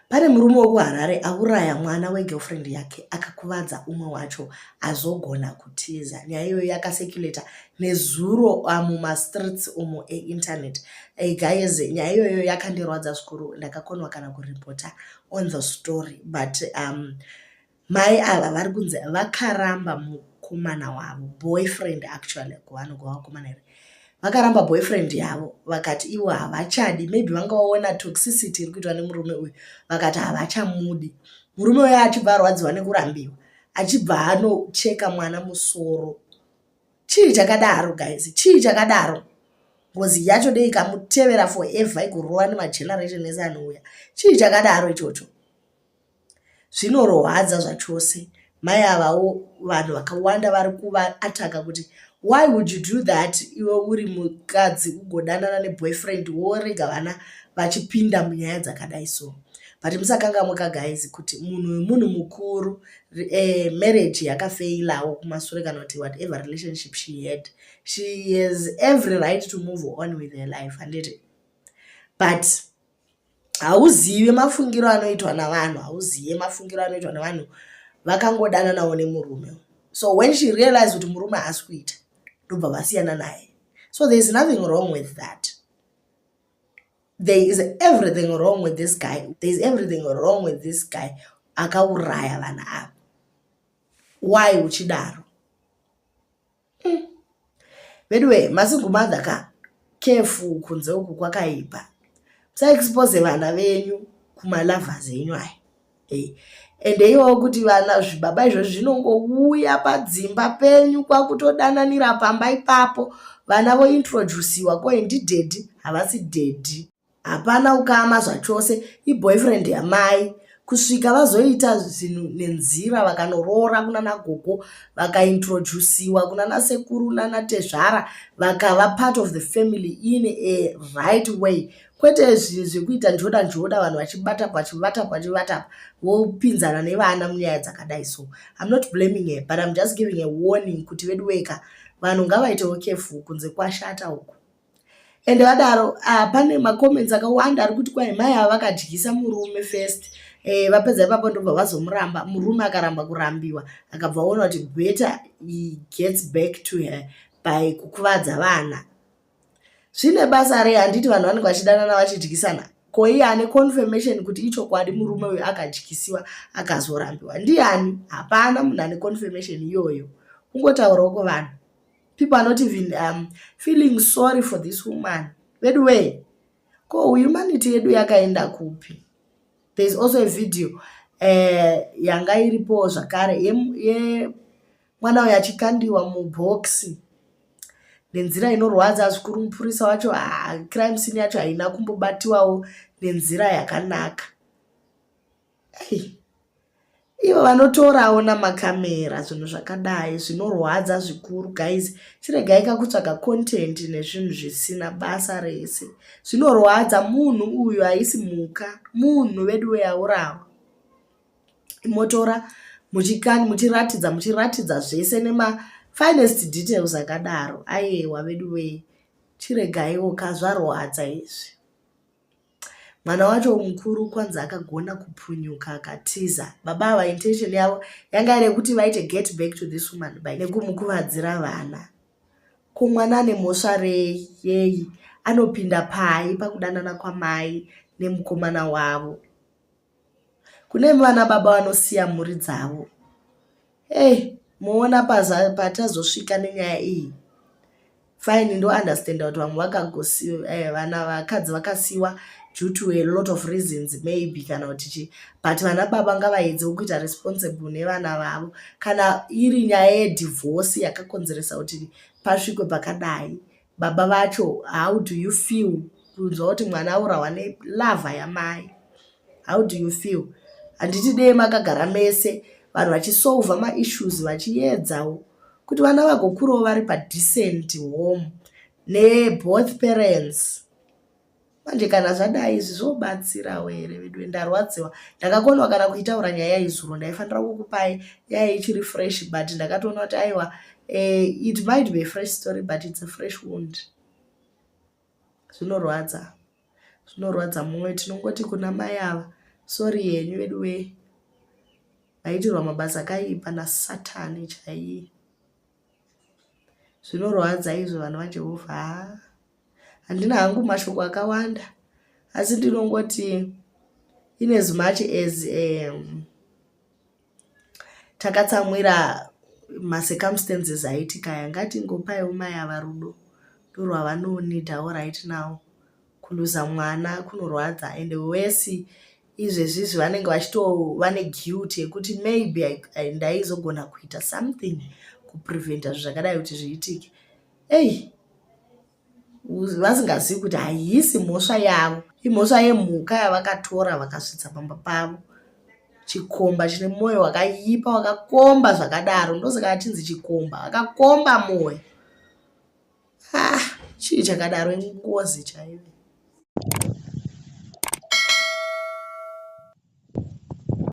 Pane murume wekuHarare auraya mwana wegirlfriend yake akakuvadza umwe wacho azogona kutiza. Nyaya iyoyo yakacirculata nezuro mumastreets umo einternet. Hey guys, nyaya iyoyo yakandirwadza zvikuru, ndakakonwa kana kuripota on the story, but mai ava vari kunzi vakaramba mukomana wavo, boyfriend actually, kuvanogova vakomana here. Vakaramba boyfriend yavo, vakati ivo havachadi. Maybe vanga vaona toxicity iri kuitwa nemurume uyu, vakati havachamudi. Murume uyu achibva arwadziwa nekurambiwa, achibva anocheka mwana musoro. Chii chakadaro, guys? Chii chakadaro? Ngozi yacho dei ikamutevera forever, igorova nemageneration ese anouya. Chii chakadaro ichocho? Zvinorwadza zvachose. Mai avawo, vanhu vakawanda vari kuvaataka kuti, "Why would you do that? Iwe uri mukadzi, ugodanana neboyfriend, worega vana vachipinda munyaya dzakadai?" So, but musakanganwa, guys, kuti munhu wemunhu mukuru, marriage yakafeilawo kumasure kana kuti whatever relationship she had, she has every right to move on with her life, handiti? But hauzivi mafungiro anoitwa navanhu, hauzivi mafungiro anoitwa nevanhu vakangodananawo nemurume. So when she realized kuti murume haasi kuita, ndobva vasiyana naye. So there is nothing wrong with that. There is everything wrong with this guy. There is everything wrong with this guy akauraya vanhu ava. Why uchidaro? Anyway, masingle mother ka, careful, kunze uku kwakaipa. Musaexpose vana venyu kumalovers enyu aya. Ende iwawo kuti vana zvibaba izvozvi zvinongouya padzimba penyu, kwakutodananira pamba ipapo, vana vointroduciwa koi ndidaddy. Havasi daddy, hapana ukama zvachose, iboyfriend yamai. Kusvika vazoita zvinhu nenzira, vakanoroora kunana gogo, vakaintroduciwa kunana sekuru nanatezvara, vakava part of the family in a right way, kwete zvekuita njoda njoda, vanhu vachibata, vachivata, vachivata, vopinzana nevana munyaya dzakadai. So I'm not blaming her, but I'm just giving a warning kuti vedu weka, vanhu ngavaitewo careful, kunze kwashata uku. Ende vadaro, pane macomments akawanda ari kuti kwai mai ava vakadyisa murume first, vapedza ipapo ndobva vazomuramba. Murume akaramba kurambiwa, akabva aona kuti better he gets back to her by kukuvadza vana. Zvine basa rei? Handiti vanhu vanenge vachidanana vachidyisana? Ko iye ane confirmation kuti ichokwadi murume uyu akadyisiwa akazorambiwa ndiani? Hapana munhu ane confirmation iyoyo, kungotaurawo kuvanhu. People are not even feeling sorry for this woman. Vedu wee, ko humanity yedu yakaenda kupi? There is also a video yanga iripo zvakare yemwana uyu achikandiwa mubhokisi nenzira inorwadza zvikuru. Mupurisa wacho, crime scene yacho haina kumbobatiwawo nenzira yakanaka. Ivo vanotorawo namakamera zvinhu zvakadai, zvinorwadza zvikuru. Guys, chiregai kakutsvaga content nezvinhu zvisina basa rese. Zvinorwadza. Munhu uyu haisi mhuka, munhu vedu weaurawa. Motora muchiratidza, muchiratidza zvese nemafinest details akadaro. Aiwa vedu wee, chiregaiwo ka, zvarwadza izvi. Mwana wacho mukuru kwanzi akagona kupunyuka, akatiza. Baba ava, intention yavo yanga iri yekuti vaite get back to this woman by nekumukuvadzira vana. Ko mwana ane mhosva yei? Anopinda pai pakudanana kwamai nemukomana wavo? Kune vana baba vanosiya mhuri dzavo. Ei, moona patazosvika nenyaya iyi. Fine, ndounderstanda kuti vamwe vana vakadzi vakasiyiwa due to a lot of reasons maybe kana kuti chii, but vana baba ngavaedzewo kuita responsible nevana vavo. Kana iri nyaya yedivorce yakakonzeresa kuti pasvikwe pakadai, baba vacho, how do you feel kunzwa kuti mwana aurawa nelover yamai? How do you feel? Handiti dei makagara mese, vanhu vachisolva maissues, vachiedzawo kuti vana vagokurawo vari padecent home neboth parents? Manje kana zvadai izvi, zvobatsirawo here vedu? Ndarwadziwa, ndakakonwa kana kuitaura nyaya izuro. Ndaifanira kukupai nyaya ichiri fresh, but ndakatoona kuti aiwa, it might be a fresh story, but it's a fresh wound. Zvinorwadza, zvinorwadza mumwe. Tinongoti kuna mai ava, Sorry henyu veduwee. Maitirwa mabasa akaipa nasatani chaiye. Zvinorwadza izvo vanhu vaJehovha haa. Handina hangu mashoko akawanda asi ndinongoti in as much as um, takatsamwira macircumstances aitika aya ngatingopaiwo mai ava rudo ndorwavanonidawo right now kuluza mwana kunorwadza and wesi izvezvizvi vanenge vachitova neguilt yekuti maybe ndaizogona kuita something kupreventa zvinhu zvakadai kuti zviitike ei vasingazivi kuti haisi mhosva yavo imhosva yemhuka yavakatora vakasvitsa pamba pavo chikomba chine mwoyo wakaipa wakakomba zvakadaro ndosaka achinzi chikomba akakomba mwoyo ah chii chakadaro ingozi chaiyo.